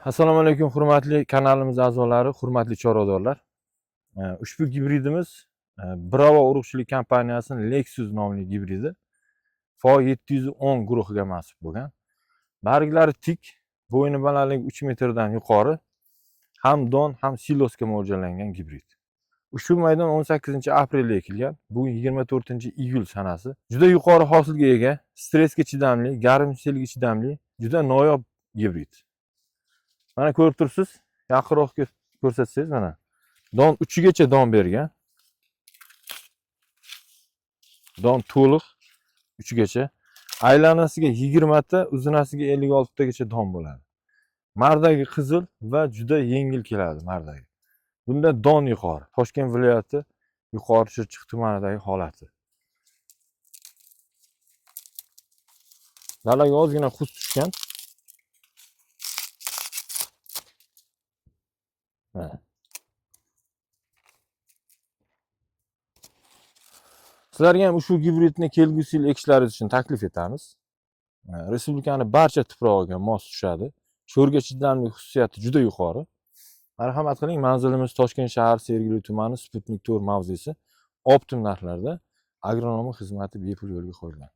Assalomu alaykum hurmatli kanalimiz a'zolari, hurmatli chorvadorlar. Ushbu gibridimiz Bravo urug'chilik kompaniyasining Lexus nomli gibridi. FO 710 guruhiga mansub bo'lgan. Barglari tik, bo'yni balandligi 3 metrdan yuqori, ham don, ham silosga mo'ljallangan gibrid. Ushbu maydon 18-aprelda ekilgan. Bugun 24-iyul sanasi. Juda yuqori hosilga ega, stressga chidamli, garm selga chidamli, juda noyob gibrid. Mana ko'rib turibsiz, yaqinroq ko'rsatsangiz mana. Don uchigacha don bergan. Don to'liq uchigacha. Aylanasiga 20 ta, uzunasiga 56 tagacha don bo'ladi. Mardagi qizil va juda yengil keladi mardagi. Bunda don yuqori. Toshkent viloyati Yuqori Chirchiq tumanidagi holati. Dalaga ozgina xus tushgan. Mana. Sizlarga ham ushbu gibridni kelgusi yil ekishlaringiz uchun taklif etamiz. Respublikani barcha tuprog'iga mos tushadi. Sho'rga chidamli xususiyati juda yuqori. Marhamat qiling, manzilimiz Toshkent shahar Sergeli tumani Sputnik 4 mavzesi. Optim narxlarda agronomik xizmati bepul yo'lga qo'yilgan.